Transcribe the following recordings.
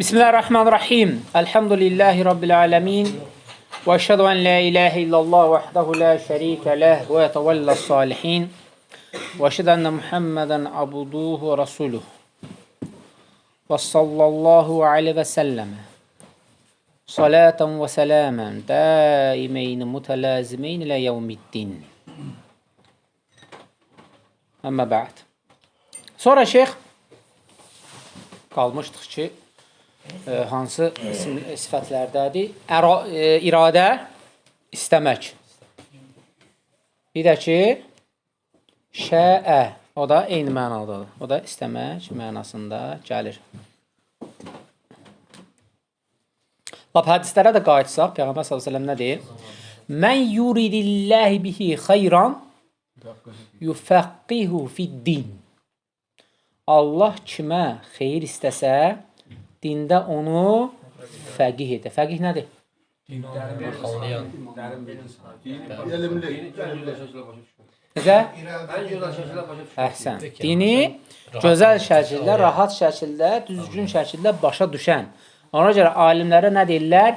Bismillahirrahmanirrahim. Elhamdülillahi Rabbil alemin. Və əşhədu ən la ilahə illallah vahdehu la şərikə ləh və yetəvəlləs salihin. Və əşhədu ənə Muhammedən abduhu və rasuluhu. Və sallallahu aleyhi və səlləmə. Salatan və sələmən daimeyn mütələzimeyn ilə yevmiddin. Əmmə bə'd. Sonra şeyx qalmışdıq ki, hansı sifətlərdədir? İradə, istəmək. Bir də ki, şəə, o da eyni mənadadır. O da istəmək mənasında gəlir. Lap hədislərə də qayıtsaq, Peyğəmbər sallallahu əleyhi və səlləm nə deyir? Mən yuridilləhi bihi xeyran yufəqqihu fid-din. Allah kimə xeyir istəsə, dində onu fəqih edir. Fəqih nədir? Necə? Əhsən. Dini gözəl şəkildə, rahat şəkildə, düzgün şəkildə başa düşən. Ona görə alimlərə nə deyirlər?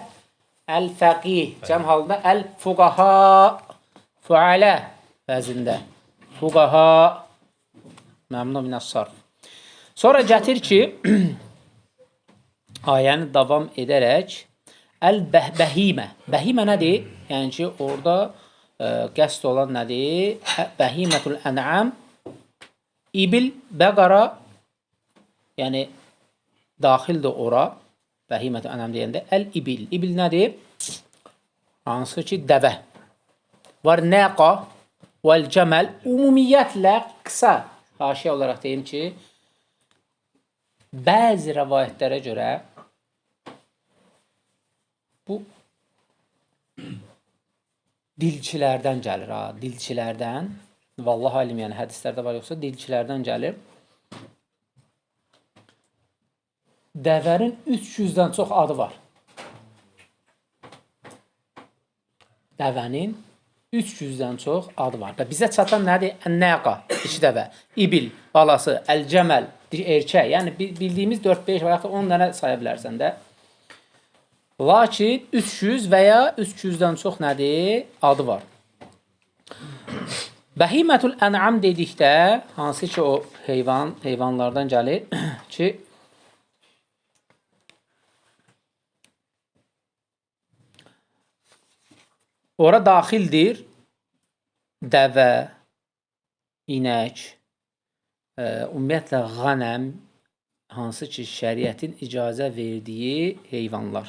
Əl-fəqih. Cəm halında əl-fuqaha, fualə vəzində. Fuqaha, məmnun minəs-sarf. Sonra gətir ki, ayəni davam edərək əl-bəhimə. Bəhimə nədir? Yəni ki, orada qəsd olan nədir? Bəhimətul ən'am, ibil, bəqara, yəni daxildir ora. Bəhimətul ən'am deyəndə əl-ibil. İbil nədir? Hansı ki, dəvə. Var nəqa vəl-cəməl. Ümumiyyətlə, qısa haşiyə olaraq deyim ki, bəzi rəvayətlərə görə bu dilçilərdən gəlir. Ha, dilçilərdən. Vallahi alim, yəni hədislərdə var yoxsa dilçilərdən gəlir. Dəvənin 300-dən çox adı var. Dəvənin 300-dən çox adı var. Və bizə çatan nədir? Nəqa, dişi dəvə, ibil, balası, əl-cəməl, erkək. Yəni bildiyimiz 4-5 və yaxud da 10 dənə saya bilərsən də. Lakin 300 və ya 300-dən çox nədir? Adı var. Bəhimətul ən'am dedikdə, hansı ki o heyvanlardan gəlir ki, ora daxildir dəvə, inək, ümumiyyətlə qanəm, hansı ki şəriətin icazə verdiyi heyvanlar.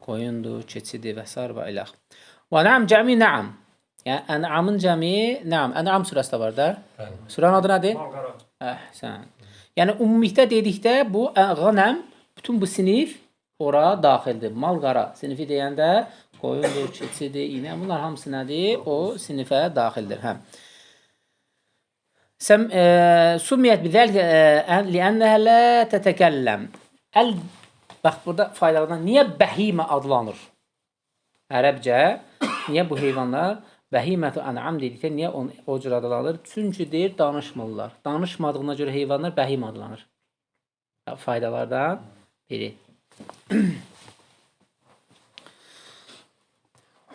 Qoyundur, keçidir və s. və ilah. Və nəam cəmi nəam. Yəni ən'amın cəmi nəam. Ən'am surəsi də var da. Surənin adı nədir? Əhsən. Yəni ümumilikdə dedikdə bu qanəm, bütün bu sinif ora daxildir. Mal-qara sinifi deyəndə qoyundur, keçidir, inək, bunlar hamısı nədir? O sinifə daxildir. Hə. Sumiyyət bizəl li'ənnəhə lə tətəkəlləm. Bax, burada faydalanan niyə bəhimə adlanır? Ərəbcə, niyə bu heyvanlar bəhimətu ən'am dedikdə niyə o cür adlanır? Çünki deyir, danışmırlar. Danışmadığına görə heyvanlar bəhimə adlanır. Faydalardan biri.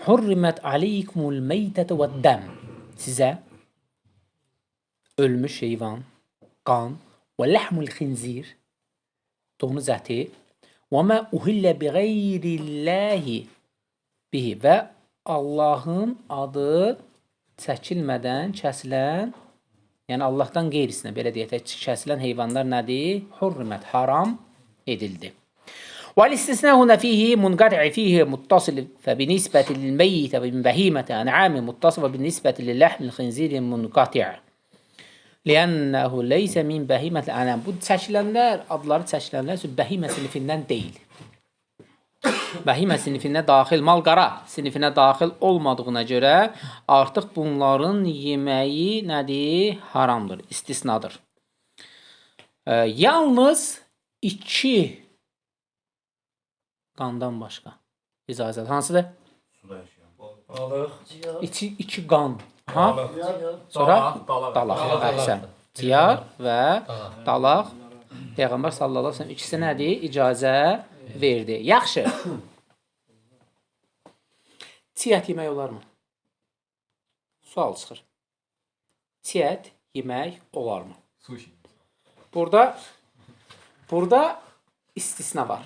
Hurrimət aleykumul meytətü vəd-dəm. Sizə ölmüş heyvan, qan və ləhmul xinzir, donuz əti və mə uhillə bi qeyrilləhi bihi və Allahın adı çəkilmədən kəsilən, yəni Allahdan qeyrisinə, belə deyək, kəsilən heyvanlar nədir? Hurrimət, haram edildi. والاستثناء هنا فيه منقطع فيه متصل فبالنسبة للميت من بهيمة أنعام متصل وبالنسبة للحم الخنزير منقطع لأنه ليس من بهيمة الأنعام. Bu çəkilənlər, adları çəkilənlər bəhimə sinifindən deyil. Bəhimə sinifinə daxil, mal-qara sinifinə daxil olmadığına görə artıq bunların yeməyi nədir? Haramdır, istisnadır. Yalnız iki qandan başqa icazə. Hansıdır? Suda yaşayan. Balıq. İki qan. Ha? Sonra dalaq. Əhsən. Ciyar və dalaq Peyğəmbər sallallahu əleyhi və səlləm ikisi nədir? İcazə verdi. Yaxşı. Çiğ ət yemək olarmı? Sual çıxır. Çiğ ət yemək olarmı? Sushi. Burada istisna var.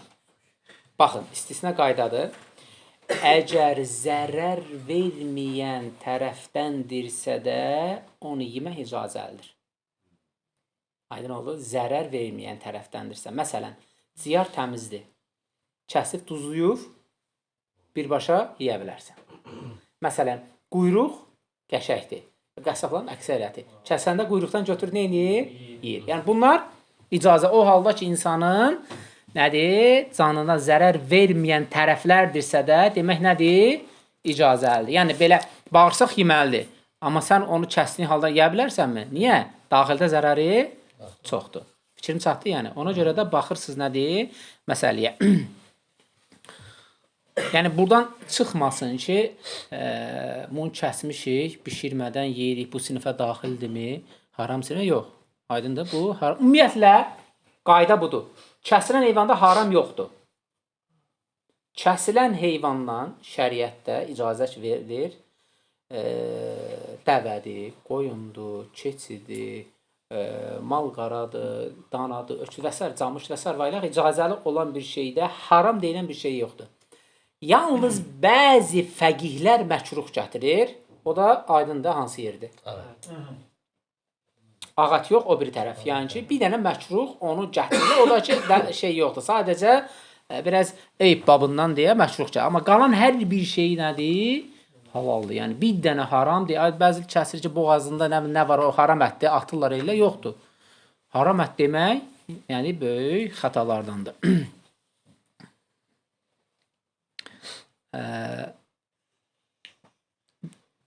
Baxın, istisna qaydadır. Əgər zərər verməyən tərəfdəndirsə də onu yemək icazəlidir. Aydın oldu? Zərər verməyən tərəfdəndirsə. Məsələn, ciyar təmizdir. Kəsib duzluyub, birbaşa yeyə bilərsən. Məsələn, quyruq qəşəkdir. Qəssabların əksəriyyəti. Kəsəndə quyruqdan götürür, nə edir? Yeyir. Yəni, bunlar icazə o halda ki, insanın nədir? Canına zərər verməyən tərəflərdirsə də, demək nədir? İcazəlidir. Yəni, belə bağırsaq yeməlidir. Amma sən onu kəsdiyin halda yeyə bilərsənmi? Niyə? Daxildə zərəri çoxdur. Fikrim çatdı, yəni. Ona görə də baxırsınız nədir? Məsələyə. Yəni, buradan çıxmasın ki, bunu kəsmişik, bişirmədən yeyirik, bu sinifə daxildirmi? Haram sinifə? Yox. Aydındır, bu haram. Ümumiyyətlə, qayda budur. Kəsilən heyvanda haram yoxdur. Kəsilən heyvandan şəriətdə icazə verilir. Dəvədir, qoyundur, keçidir, mal qaradır, danadır, öküz və sair, camış və sair və ilə icazəli olan bir şeydə haram deyilən bir şey yoxdur. Yalnız bəzi fəqihlər məkruh gətirir. O da aydındır hansı yerdir. Ağat yox, o bir tərəf. Yəni ki, bir dənə məkruh onu gətirir. O da ki, şey yoxdur. Sadəcə biraz eyb babından deyə məkruh gətirir. Amma qalan hər bir şey nədir? Halaldır. Yəni bir dənə haramdır. Bəzi kəsir ki, boğazında nə var o haram ətdir, atırlar elə, yoxdur. Haram ət demək, yəni böyük xətalardandır.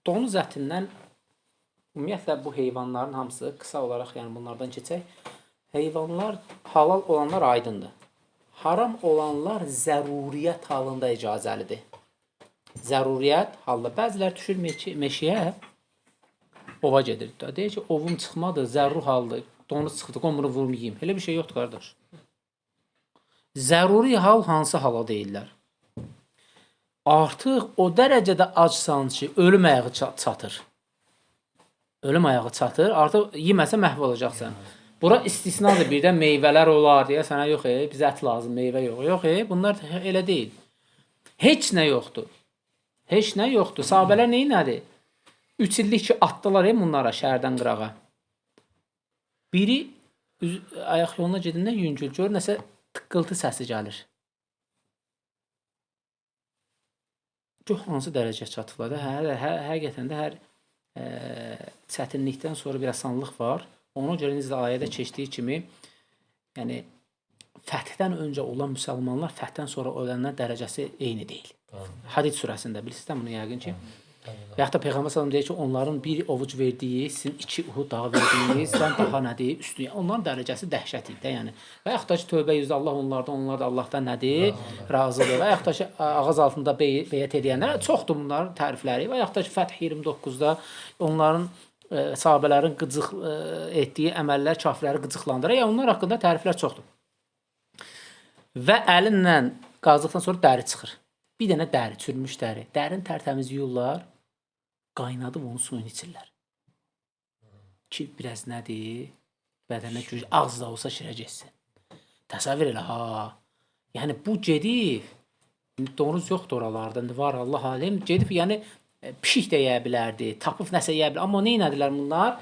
Donuz ətindən ümumiyyətlə bu heyvanların hamısı qısa olaraq, yəni bunlardan keçək. Heyvanlar halal olanlar aydındır. Haram olanlar zəruriyyət halında icazəlidir. Zəruriyyət halında. Bəzilər düşür meşəyə, ova gedir. Deyir ki, ovum çıxmadı, zərur haldır, donuz çıxdı, qoy bunu vurum yiyim. Elə bir şey yoxdur, qardaş. Zəruri hal hansı hala deyirlər? Artıq o dərəcədə acsan ki, ölüm ayağı çatır. Ölüm ayağı çatır, artıq yeməsə məhv olacaqsan. Bura istisnadır, birdən meyvələr olar deyə sənə yox, bizə ət lazım, meyvə yox. Yox, bunlar elə deyil. Heç nə yoxdur. Heç nə yoxdur. Sahabələr nə elədi? 3 illik ki, atdılar bunlara şəhərdən qırağa. Biri ayaq yoluna gedəndə yüngül, gör nəsə tıqqıltı səsi gəlir. Gör hansı dərəcəyə çatıblar da. Həqiqətən də hər çətinlikdən sonra bir asanlıq var. Ona görə necə ayədə keçdiyi kimi, yəni fəthdən öncə olan müsəlmanlar fəthdən sonra ölənlər dərəcəsi eyni deyil. Hadid surəsində bilirsiniz də bunu yəqin ki. Və yaxud da Peyğəmbər sallallahu əleyhi və səlləm deyir ki, onların bir ovuc verdiyi, sizin 2 Uhud dağı verdiyinizdən daha nədir? Üstün. Onların dərəcəsi dəhşət idi də, yəni. Və yaxud da ki, tövbə yüzdə Allah onlardan, onlar da Allahdan nədir? Razıdır. Və yaxud da ki, ağız altında beyət edənlər, çoxdur bunların tərifləri. Və yaxud da ki, Fəth 29-da onların sahabələrin qıcıq etdiyi əməllər kafirləri qıcıqlandırır. Yəni onlar haqqında təriflər çoxdur. Və əlinlə qazdıqdan sonra dəri çıxır. Bir dənə dəri, çürümüş dəri. Dərini tərtəmiz yuyurlar, qaynadıb onun suyunu içirlər. Ki, biraz nədir? Bədənə güc, ağız da olsa şirə getsin. Təsəvvür elə, ha. Yəni, bu gedib, donuz yoxdur oralarda, indi var Allah alim, gedib, yəni, pişik də yeyə bilərdi, tapıb nəsə yeyə bilər. Amma nə elədilər bunlar?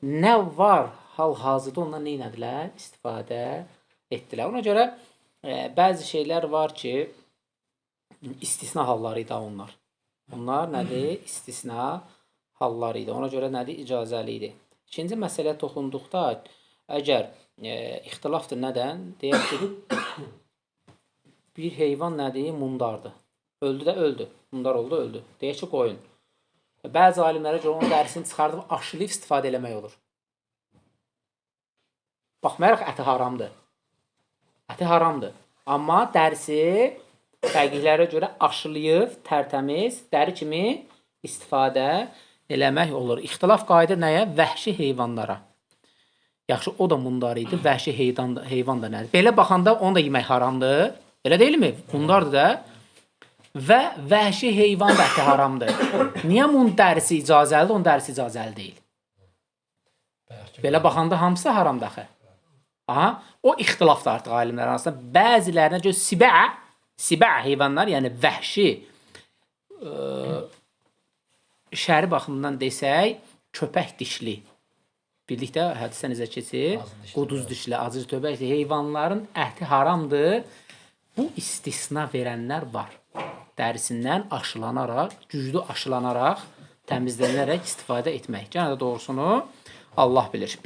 Nə var hal-hazırda ondan nə elədilər? İstifadə etdilər. Ona görə bəzi şeylər var ki, istisna halları idi onlar. Onlar nədir? İstisna halları idi. Ona görə nədir? İcazəli idi. İkinci məsələyə toxunduqda, əgər ixtilafdır nədən? Deyək ki, bir heyvan nədir? Mundardır. Öldü də öldü. Mundar oldu, öldü. Deyək ki, qoyun. Bəzi alimlərə görə onun dərisini çıxardıb aşılayıb istifadə eləmək olur. Baxmayaraq əti haramdır. Əti haramdır. Amma dərisi fəqihlərə görə aşılayıb tərtəmiz dəri kimi istifadə eləmək olur. İxtilaf qayıdır nəyə? Vəhşi heyvanlara. Yaxşı, o da mundar idi. Vəhşi heyvan da, heyvan da nədir? Belə baxanda onu da yemək haramdır. Elə deyilmi? Mundardır da. Və vəhşi heyvan da əti haramdır. Niyə bunun dərisi icazəlidir, onun dərisi icazəli deyil? Belə baxanda hamısı haramdır axı. Aha, o ixtilafdır artıq alimlər arasında. Bəzilərinə görə sibə heyvanlar, yəni vəhşi şəri baxımından desək, köpək dişli. Bildikdə hədisdə necə keçir? Quduz dişli, acı köpək dişli heyvanların əti haramdır. Bu istisna verənlər var. Dərisindən aşılanaraq, güclü aşılanaraq, təmizlənərək istifadə etmək. Gənə də doğrusunu Allah bilir.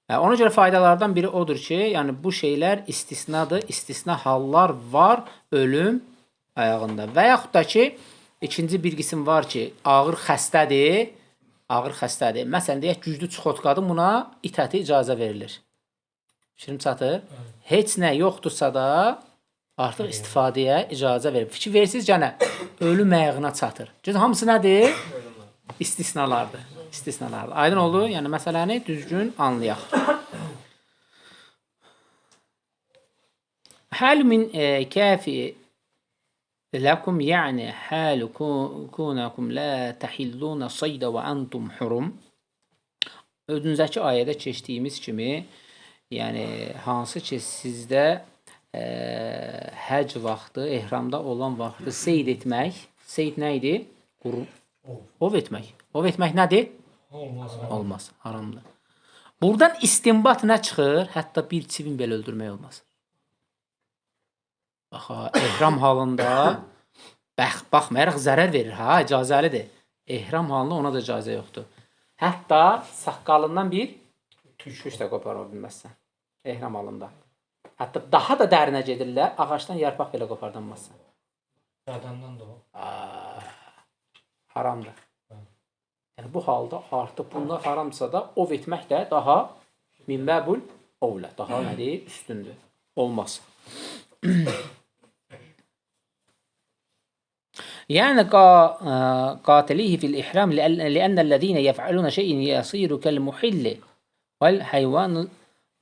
Ona görə faydalardan biri odur ki, yəni bu şeylər istisnadır, istisna hallar var ölüm ayağında. Və yaxud da ki, ikinci bir qism var ki, ağır xəstədir, ağır xəstədir. Məsələn, deyək, güclü çixotkadır, buna it əti icazə verilir. Fikrim çatır. Heç nə yoxdursa da artıq istifadəyə icazə verilir. Fikir versiniz, gənə ölüm ayağına çatır. Çünki hamısı nədir? İstisnalardır. İstisnalardır. Aydın oldu? Yəni məsələni düzgün anlayaq. Həl min kafi lakum, yəni halu kunakum la tahilluna sayda və antum hurum. Öncəki ayədə keçdiyimiz kimi, yəni hansı ki sizdə həc vaxtı, ehramda olan vaxtı seyd etmək, seyd nə idi? Ov etmək. Ov etmək nədir? Olmaz. Olmaz, haramdır. Buradan istinbat nə çıxır? Hətta bir çivin belə öldürmək olmaz. Bax, ha, ehram halında baxmayaraq zərər verir, ha, icazəlidir. Ehram halında ona da icazə yoxdur. Hətta saqqalından bir tüküş də qopara bilməzsən. Ehram halında. Hətta daha da dərinə gedirlər, ağacdan yarpaq belə qopardanmazsan. Adamdan da o. Haramdır. Yəni bu halda artıq bunlar haramsa da ov etmək də daha minbəbul ovlə, daha nədir? Üstündür. Olmaz. Yəni qatilihi fil ihram li'annellezine yef'aluna şey'in yasiru kel muhilli vel hayvanul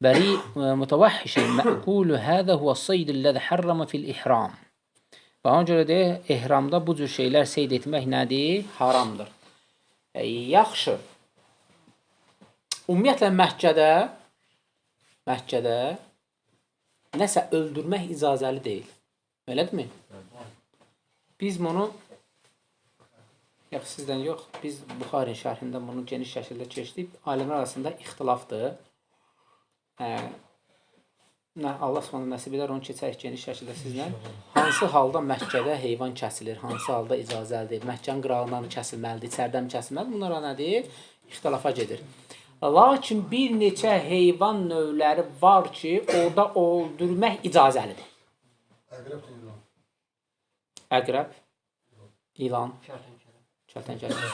beri mutevahhiş ma'kulu hâzâ huves-sayd ellezî harrama fil ihram. Və ona görə də ehramda bu cür şeylər seyd etmək nədir? Haramdır. Yaxşı. Ümumiyyətlə Məkkədə nəsə öldürmək icazəli deyil. Elədirmi? Biz bunu yox, sizdən yox, biz Buxarinin şərhində bunu geniş şəkildə keçdik. Alimlər arasında ixtilafdır. Allah Subhanahu nəsib edər, onu keçərik geniş şəkildə sizlə. Hansı halda Məkkədə heyvan kəsilir, hansı halda icazəlidir, Məkkənin qırağından kəsilməlidir, içəridən kəsilməlidir, bunlara nədir? İxtilafa gedir. Lakin bir neçə heyvan növləri var ki, orada öldürmək icazəlidir. Əqrəb, ilan. Əqrəb, ilan, kərtənkələ,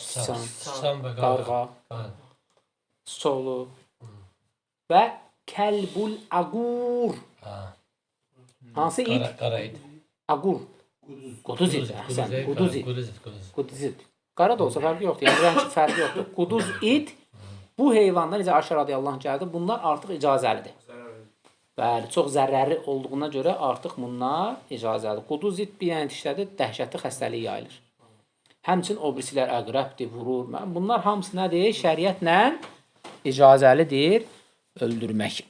sıçan, qarğa, solu və kəlbul aqur. Hansı it? Qara it. Aqur. Quduz it. Əhsən, quduz it. Quduz it. Qara da olsa fərqi yoxdur. Yəni rəng fərqi yoxdur. Quduz it bu heyvanda necə Ayşə radiyallahu anh gəldi, bunlar artıq icazəlidir. Bəli, çox zərəri olduğuna görə artıq bunlar icazəlidir. Quduz it bir dənə dişlədi, dəhşətli xəstəlik yayılır. Həmçinin o birisilər əqrəbdir, vurur. Bunlar hamısı nədir? Şəriətlə icazəlidir öldürmək.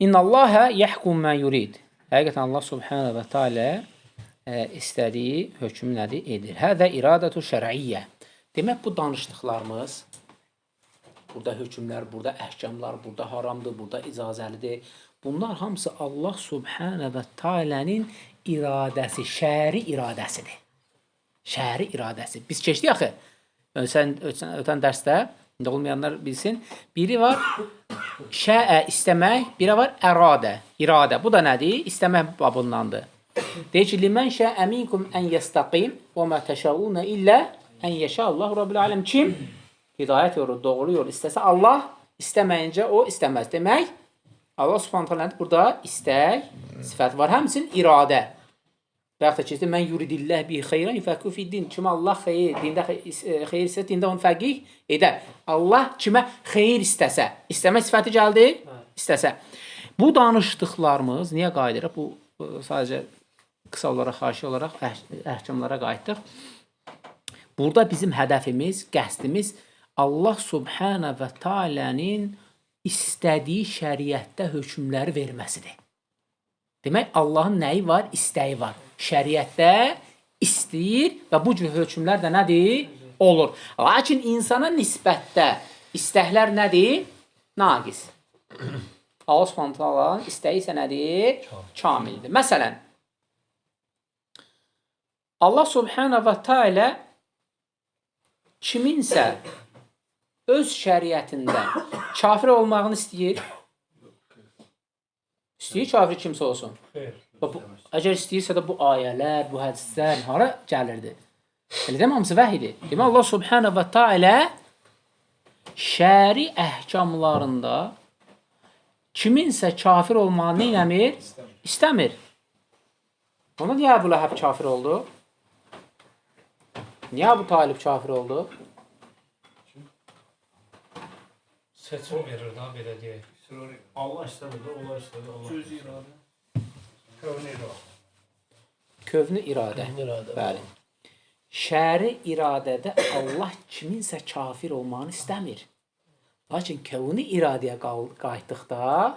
İnnallâhe yəhkum mə yurid. Həqiqətən Allah subhanahu və teala istədiyi hökm nədir? Edir. Həzə iradətu şər'iyyə. Demək bu danışdıqlarımız, burada hökmlər, burada əhkamlar, burada haramdır, burada icazəlidir. Bunlar hamısı Allah subhanahu və teala'nın iradəsi, şəri iradəsidir. Şəri iradəsi. Biz keçdik axı. Ötən dərsdə, indi olmayanlar bilsin. Biri var şəə istəmək, biri var əradə, iradə. Bu da nədir? İstəmək babındandır. Deyir ki, limən şəə minkum ən yəstəqim və mə təşəunə illə ən yəşə Allahu Rabbil aləm. Kim hidayət yolu, doğru yol istəsə Allah, istəməyincə o istəməz. Demək, Allah Subhanahu taala burada istək sifəti var. Həmçinin iradə. Və yaxud da ki, mən yuridillah bi xeyran yufəqqih fi'd-din. Kim Allah xeyir, dində xeyir istəsə, dində onu fəqih edər. Allah kimə xeyir istəsə, istəmək sifəti gəldi, istəsə. Bu danışdıqlarımız niyə qayıdırıq? Bu sadəcə qısa olaraq, xaşi olaraq əhkamlara qayıtdıq. Burada bizim hədəfimiz, qəsdimiz Allah Subhanahu və Taala'nın istədiyi şəriətdə hökmləri verməsidir. Demək, Allahın nəyi var? İstəyi var. Şəriətdə istəyir və bu cür hökmlər də nədir? Olur. Lakin insana nisbətdə istəklər nədir? Naqis. Allah Subhanahu Taala'nın istəyi isə nədir? Kamildir. Məsələn, Allah Subhanahu və Taala kiminsə öz şəriətində kafir olmağını istəyir. İstəyir kafir kimsə olsun. Xeyr. Əgər istəyirsə də bu ayələr, bu hədislər hara gəlirdi? Elə deyil, hamısı vəhidir. Demək, Allah Subhanahu və Taala şəri əhkamlarında kiminsə kafir olmağını nə eləmir? İstəmir. Ona niyə Əbu Ləhəb kafir oldu? Niyə Əbu Talib kafir oldu? Seçim verir daha belə deyək. Allah istəmir, onlar istəmir. Allah Cüzi iradə. Kövni iradə. Kövni iradə. Bəli. Şəri iradədə Allah kiminsə kafir olmağını istəmir. Lakin kövni iradəyə qayıtdıqda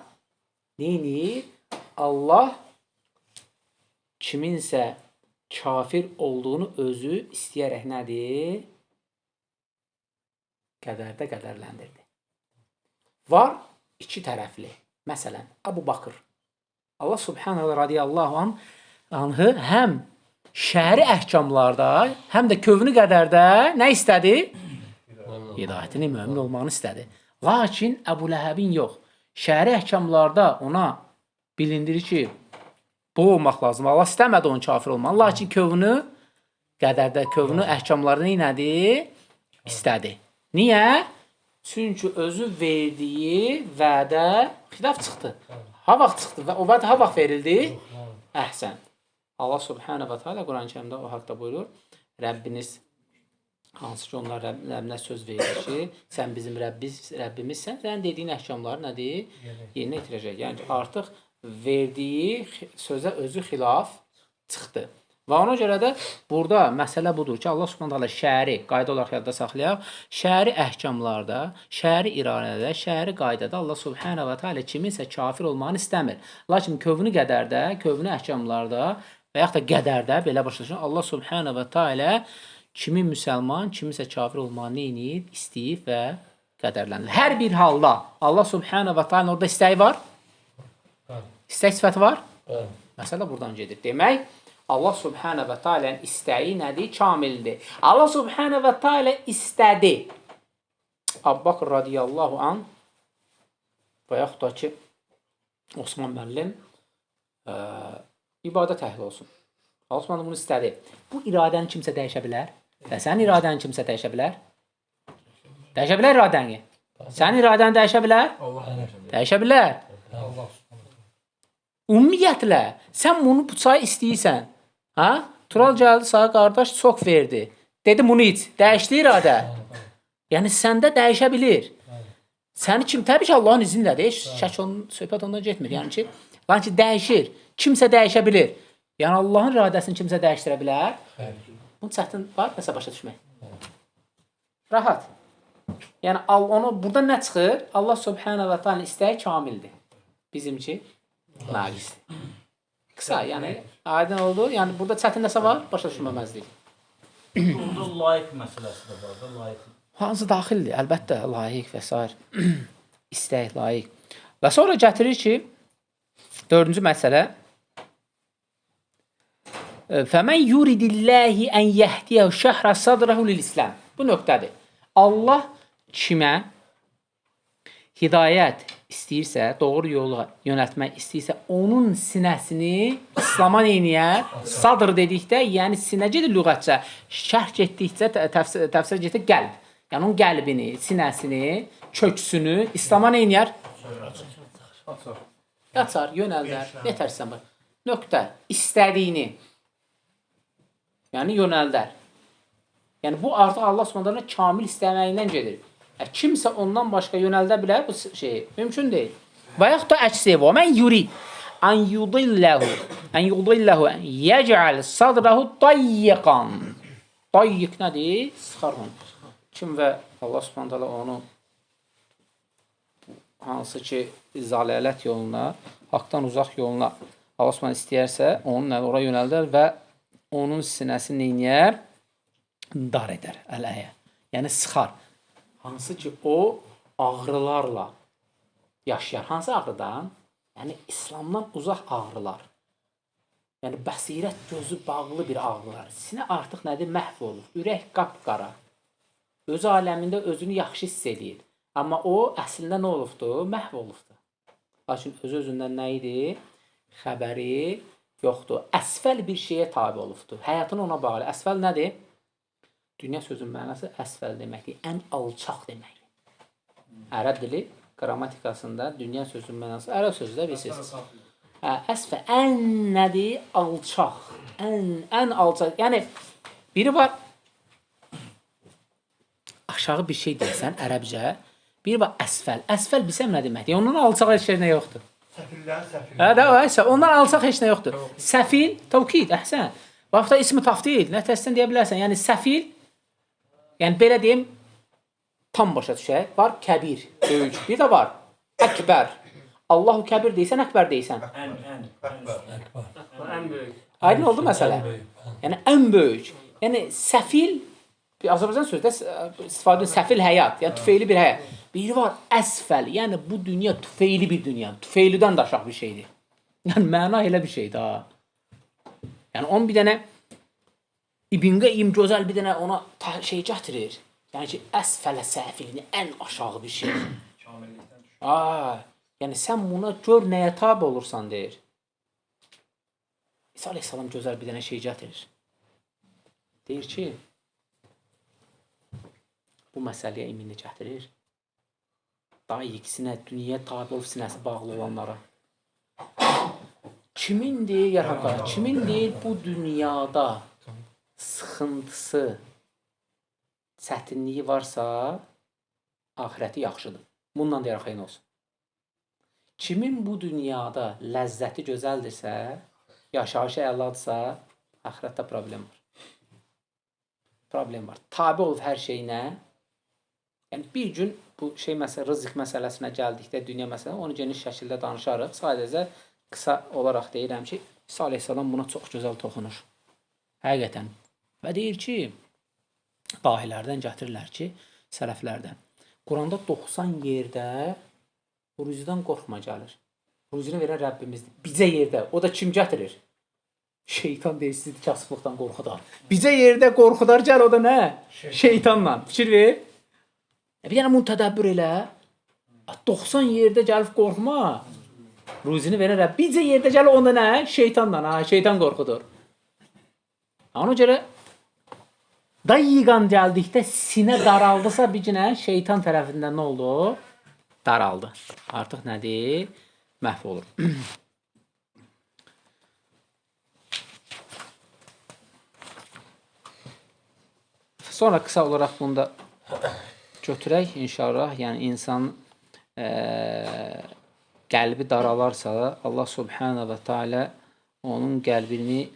neynir? Allah kiminsə kafir olduğunu özü istəyərək nədir? Qədərdə qədərləndirdi. Var iki tərəfli. Məsələn, Əbu Bakır. Allah Subhanahu radiyallahu anhı həm şəri əhkamlarda, həm də kövni qədərdə nə istədi? Hidayətini mömin olmağını istədi. Lakin Əbu Ləhəbin yox. Şəri əhkamlarda ona bilindirir ki, bu olmaq lazım. Allah istəmədi onun kafir olmağını. Lakin kövni qədərdə, kövni əhkamlarını nədir? İstədi. Niyə? Çünki özü verdiyi vədə xilaf çıxdı. Ha vaxt çıxdı və o vədə ha vaxt verildi? Əhsən. Allah Subhanahu və Teala Quran-ı Kərimdə o haqda buyurur. Rəbbiniz hansı ki onlar Rəbbinə söz verir ki, sən bizim Rəbbimizsən, sənin dediyin əhkamları nədir? Yerinə yetirəcək. Yəni ki, artıq verdiyi sözə özü xilaf çıxdı. Və ona görə də burada məsələ budur ki, Allah Subhanahu taala şəri qayda olaraq yadda saxlayaq. Şəri əhkamlarda, şəri iradədə, şəri qaydada Allah Subhanahu və Teala kiminsə kafir olmağını istəmir. Lakin kövni qədərdə, kövni əhkamlarda və yaxud da qədərdə belə başa düşün, Allah Subhanahu və Teala kimi müsəlman, kimisə kafir olmağını neynir, istəyib və qədərləndirir. Hər bir halda Allah Subhanahu və Teala orada istəyi var? İstək sifəti var? Bəli. Məsələ buradan gedir. Demək, Allah Subhanahu və Teala'nın istəyi nədir? Kamildir. Allah Subhanahu və Teala istədi. Əbu Bakr radiyallahu anh və yaxud da ki, Osman müəllim ibadət əhli olsun. Allah Subhanahu bunu istədi. Bu iradəni kimsə dəyişə bilər? Və sənin iradəni kimsə dəyişə bilər? Dəyişə bilər iradəni. Sənin iradəni dəyişə bilər? Dəyişə bilər. Allah. Ümumiyyətlə, sən bunu bu çayı istəyirsən. Ha? Tural gəldi, sağ qardaş çox verdi. Dedi, bunu iç. Dəyişdi iradə. Yəni, səndə dəyişə bilir. Səni kim? Təbii ki, Allahın izni ilə deyir. Şək onun, söhbət ondan getmir. Yəni ki, lakin dəyişir. Kimsə dəyişə bilir. Yəni, Allahın iradəsini kimsə dəyişdirə bilər. Bunu çətin var, nəsə başa düşmək. Rahat. Yəni, onu, burada nə çıxır? Allah Subhanahu və Teala istəyi kamildir. Bizimki naqisdir. Qısa, yəni aydın oldu. Yəni burada çətin nəsə var, başa düşməməzlik. Onda layiq məsələsi də var da, layiq. Hansı daxildir? Əlbəttə, layiq və s. İstək, layiq. Və sonra gətirir ki, dördüncü məsələ. Fəmən yuridilləhi ən yəhdiyəhu şəhrə sadrahu lil-İslam. Bu nöqtədir. Allah kimə hidayət istəyirsə, doğru yola yönəltmək istəyirsə, onun sinəsini İslama neyniyər? Sadr dedikdə, yəni sinə gedir lüğətcə, şərh getdikcə, təfsir getdikcə qəlb. Yəni onun qəlbini, sinəsini, köksünü İslama neyniyər? Açar, yönəldər, nə tərsən var? Nöqtə, istədiyini. Yəni yönəldər. Yəni bu artıq Allah Subhanahu taala kamil istəməyindən gedir. Kimsə ondan başqa yönəldə bilər bu şeyi. Mümkün deyil. Və yaxud da əksi, və mən yurid an yudillahu yec'al sadrahu dayyiqan. Dayyiq nədir? Sıxar onu. Kim və Allah Subhanahu taala onu hansı ki zəlalət yoluna, haqdan uzaq yoluna Allah Subhanahu istəyərsə, onun ora yönəldər və onun sinəsini neynəyər? Dar edər əl-əyə. Yəni sıxar. Hansı ki o ağrılarla yaşayar. Hansı ağrıdan? Yəni İslamdan uzaq ağrılar. Yəni bəsirət gözü bağlı bir ağrılar. Sinə artıq nədir? Məhv olur. Ürək qapqara. Öz aləmində özünü yaxşı hiss eləyir. Amma o əslində nə olubdur? Məhv olubdur. Lakin öz-özündən nə idi? Xəbəri yoxdur. Əsfəl bir şeyə tabi olubdur. Həyatını ona bağlı. Əsfəl nədir? Dünya sözünün mənası əsfəl deməkdir. Ən alçaq deməkdir. Ərəb dili qrammatikasında dünya sözünün mənası ərəb sözü də bilirsiniz. Əsfəl ən nədir? Alçaq. Ən alçaq. Yəni biri var aşağı bir şey deyirsən ərəbcə. Biri var əsfəl. Əsfəl bilsəm nə deməkdir? Ondan alçaq heç nə yoxdur. Səfillərin səfili. Hə, də, ondan alçaq heç nə yoxdur. Səfil, təvkid, əhsən. Bax da ismi tafdil, nə təsdən deyə bilərsən. Yəni səfil, yəni belə deyim, tam başa düşək. Var kəbir, böyük. Bir də var əkbər. Allahu kəbir deyirsən, əkbər deyirsən. Ən. Ən böyük. Aydın oldu məsələ? Yəni ən böyük. Yəni səfil, Azərbaycan sözdə istifadə edilir səfil həyat, yəni tüfeyli bir həyat. Biri var əsfəl, yəni bu dünya tüfeyli bir dünya, tüfeylidən də aşağı bir şeydir. Yəni məna elə bir şeydir ha. Yəni onun bir dənə İbn Qayyim gözəl bir dənə ona şey gətirir. Yəni ki, əsfələ səfilini ən aşağı bir şey. Kamillikdən düşür. Yəni sən buna gör nəyə tabi olursan deyir. İsa əleyhissalam gözəl bir dənə şey gətirir. Deyir ki, bu məsələyə iminli gətirir. Daha iksinə, dünyaya tabi olub sinəsi bağlı olanlara. Kimin deyir, yarhamqala, kimin deyir bu dünyada sıxıntısı, çətinliyi varsa, axirəti yaxşıdır. Bununla deyir, xeyrin olsun. Kimin bu dünyada ləzzəti gözəldirsə, yaşayışı əladırsa, axirətdə problem var. Problem var. Tabi olub hər şeyinə. Yəni bir gün bu şey məsələ, rızq məsələsinə gəldikdə, dünya məsələsinə, onu geniş şəkildə danışarıq. Sadəcə qısa olaraq deyirəm ki, İsa əleyhissalam buna çox gözəl toxunur. Həqiqətən. Və deyir ki, dahilərdən gətirirlər ki, sələflərdən. Quranda 90 yerdə ruzidən qorxma gəlir. Ruzini verən Rəbbimizdir. Bizə yerdə. O da kim gətirir? Şeytan deyir, sizi kasıblıqdan qorxudar. Bizə yerdə qorxudar gəl, o da nə? Şeytanla. Fikir ver. Bir dənə bunu tədəbbür elə. 90 yerdə gəlib qorxma. Ruzini verən Rəbb. Bizə yerdə gəl, onda nə? Şeytanla. Ha, şeytan qorxudur. Ona görə dayiqan gəldikdə sinə daraldısa bir günə şeytan tərəfindən nə oldu? Daraldı. Artıq nədir? Məhv olur. Sonra qısa olaraq bunu da götürək inşallah. Yəni insan qəlbi daralarsa Allah Subhanahu və Teala onun qəlbini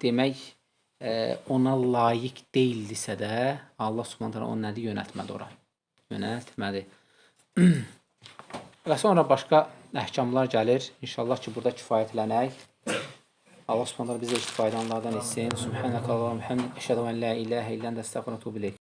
demək ona layiq deyildisə də Allah Subhanahu Teala onu nədir? Yönəltmədi ora. Yönəltmədi. Və sonra başqa əhkamlar gəlir. İnşallah ki, burada kifayətlənək. Allah Subhanahu Teala bizə istifadələrdən etsin. Subhanakallahumma hamdik. Əşhədu en la ilahe illə ente, əstəğfiruke və etûbü ileyk.